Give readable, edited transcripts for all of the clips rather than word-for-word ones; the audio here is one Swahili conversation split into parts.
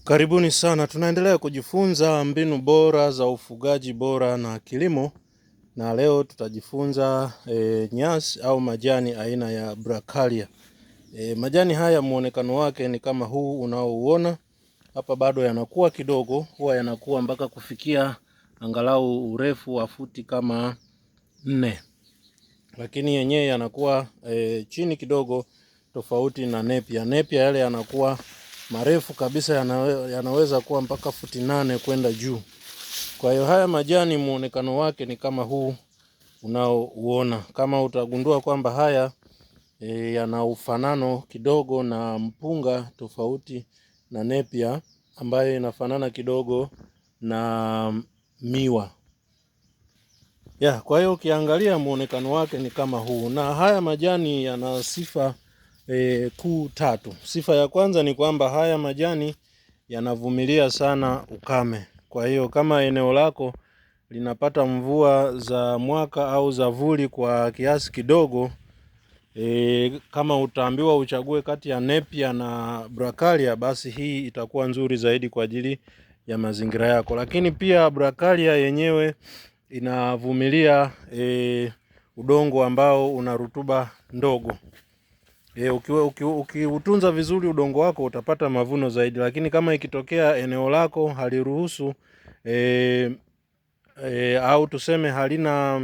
Karibuni sana, tunaendelea kujifunza mbinu bora za ufugaji bora na kilimo, na leo tutajifunza nyasi au majani aina ya Brachiaria. Majani haya muonekano wake ni kama huu unaouona hapa, bado yanakuwa kidogo, huwa yanakuwa mpaka kufikia angalau urefu wa futi kama 4, lakini yenyewe yanakuwa chini kidogo, tofauti na nepia. Nepia yale yanakuwa marefu kabisa, yanaweza kuwa mpaka futi 8 kwenda juu. Kwa hiyo haya majani muonekano wake ni kama huu unaouona. Kama utagundua kwamba haya yana ufanano kidogo na mpunga, tofauti na nepia ambayo inafanana kidogo na miwa. Kwa hiyo ukiangalia muonekano wake ni kama huu, na haya majani yana sifa kuu tatu. Sifa ya kwanza ni kwamba haya majani yanavumilia sana ukame. Kwa hiyo kama eneo lako linapata mvua za mwaka au za vuli kwa kiasi kidogo, kama utaambiwa uchague kati ya nepia na Brachiaria, basi hii itakuwa nzuri zaidi kwa ajili ya mazingira yako. Lakini pia Brachiaria yenyewe inavumilia udongo ambao una rutuba ndogo. Ukiutunza vizuri udongo wako utapata mavuno zaidi, lakini kama ikitokea eneo lako haliruhusu au tuseme halina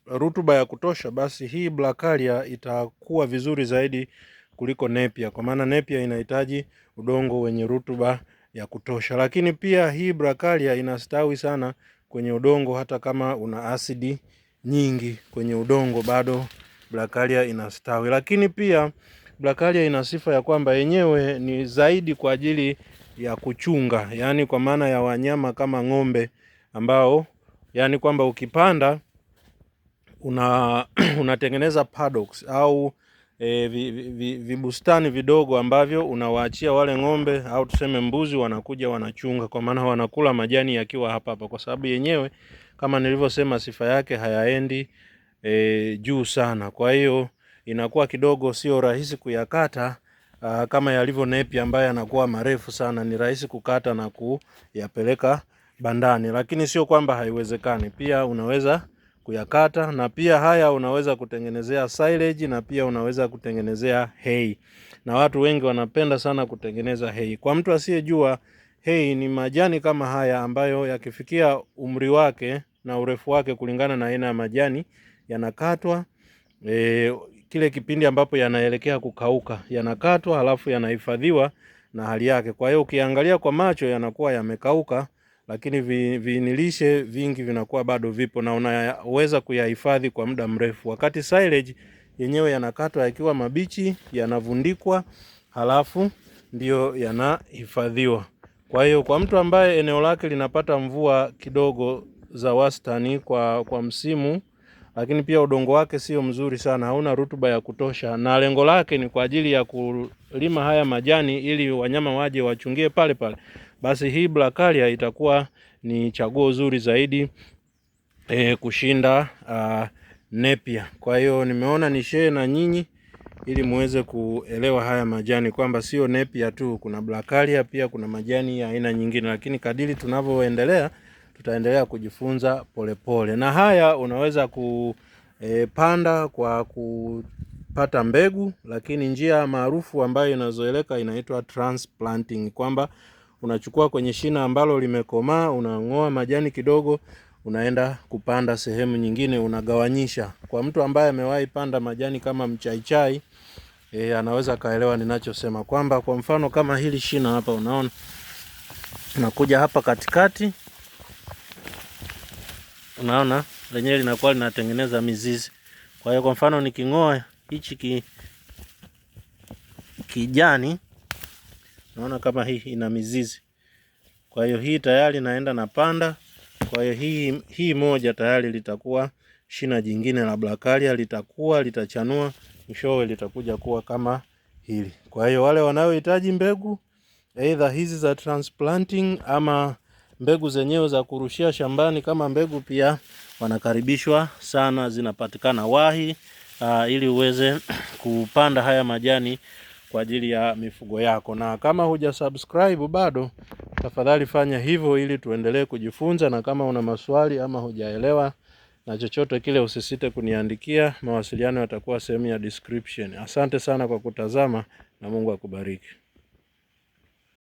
rutuba ya kutosha, basi hii Brachiaria itakuwa vizuri zaidi kuliko nepia, kwa maana nepia inahitaji udongo wenye rutuba ya kutosha. Lakini pia hii Brachiaria inastawi sana kwenye udongo, hata kama una asidi nyingi kwenye udongo bado Brachiaria inastawi. Lakini pia Brachiaria ina sifa ya kwamba yenyewe ni zaidi kwa ajili ya kuchunga, yani kwa maana ya wanyama kama ng'ombe ambao, yani kwamba ukipanda unatengeneza paddocks au vibustani vidogo ambavyo unawaachia wale ng'ombe au tuseme mbuzi, wanakuja wanachunga, kwa maana wanakula majani yakiwa hapa hapa, kwa sababu yenyewe kama nilivyosema sifa yake hayaendi juu sana. Kwa hiyo inakuwa kidogo sio rahisi kuyakata kama yalivyo nepi ambayo yanakuwa marefu sana, ni rahisi kukata na kuyapeleka bandani, lakini sio kwamba haiwezekani. Pia unaweza kuyakata, na pia haya unaweza kutengenezea silage na pia unaweza kutengenezea hay, na watu wengi wanapenda sana kutengeneza hay. Kwa mtu asiyejua, hay ni majani kama haya ambayo yakifikia umri wake na urefu wake kulingana na aina ya majani yanakatwa, kile kipindi ambapo yanaelekea kukauka yanakatwa, halafu yanahifadhiwa na hali yake. Kwa hiyo ukiangalia kwa macho yanakuwa yamekauka, lakini viinilishe vingi vinakuwa bado vipo na unaweza kuyahifadhi kwa muda mrefu. Wakati silage yenyewe yanakatwa yakiwa mabichi, yanavundikwa, halafu ndio yanahifadhiwa. Kwa hiyo kwa mtu ambaye eneo lake linapata mvua kidogo za wastani kwa msimu, lakini pia udongo wake sio mzuri sana, hauna rutuba ya kutosha, na lengo lake ni kwa ajili ya kulima haya majani ili wanyama waje wachungie pale pale, basi hii Brachiaria itakuwa ni chaguo zuri zaidi kushinda nepia. Kwa hiyo nimeona ni share na nyinyi ili muweze kuelewa haya majani kwamba sio nepia tu, kuna Brachiaria pia, kuna majani ya aina nyingine, lakini kadiri tunavyoendelea tutaendelea kujifunza polepole. Na haya unaweza kupanda kwa kupata mbegu, lakini njia maarufu ambayo inazoeleka inaitwa transplanting, kwamba unachukua kwenye shina ambalo limekomaa, unang'oa majani kidogo, unaenda kupanda sehemu nyingine, unagawanyisha. Kwa mtu ambaye amewahi panda majani kama mchaichai, anaweza kaelewa ninachosema, kwamba kwa mfano kama hili shina hapa, unaona unakuja hapa katikati, unaona lenyewe linakuwa linatengeneza mizizi. Kwa hiyo kwa mfano niking'oa hichi kijani, naona kama hii ina mizizi. Kwa hiyo hii tayari naenda napanda. Kwa hiyo hii moja tayari litakuwa shina jingine la Brachiaria, litakuwa litachanua, mwishowe litakuja kuwa kama hili. Kwa hiyo wale wanaohitaji mbegu either hizi za transplanting ama mbegu zenyewe za kurushia shambani kama mbegu, pia wanakaribishwa sana, zinapatikana wahi, ili uweze kupanda haya majani kwa ajili ya mifugo yako. Na kama huja subscribe bado, tafadhali fanya hivyo ili tuendelee kujifunza, na kama una maswali ama hujaelewa na chochote kile, usisite kuniandikia. Mawasiliano yatakuwa sehemu ya description. Asante sana kwa kutazama na Mungu akubariki.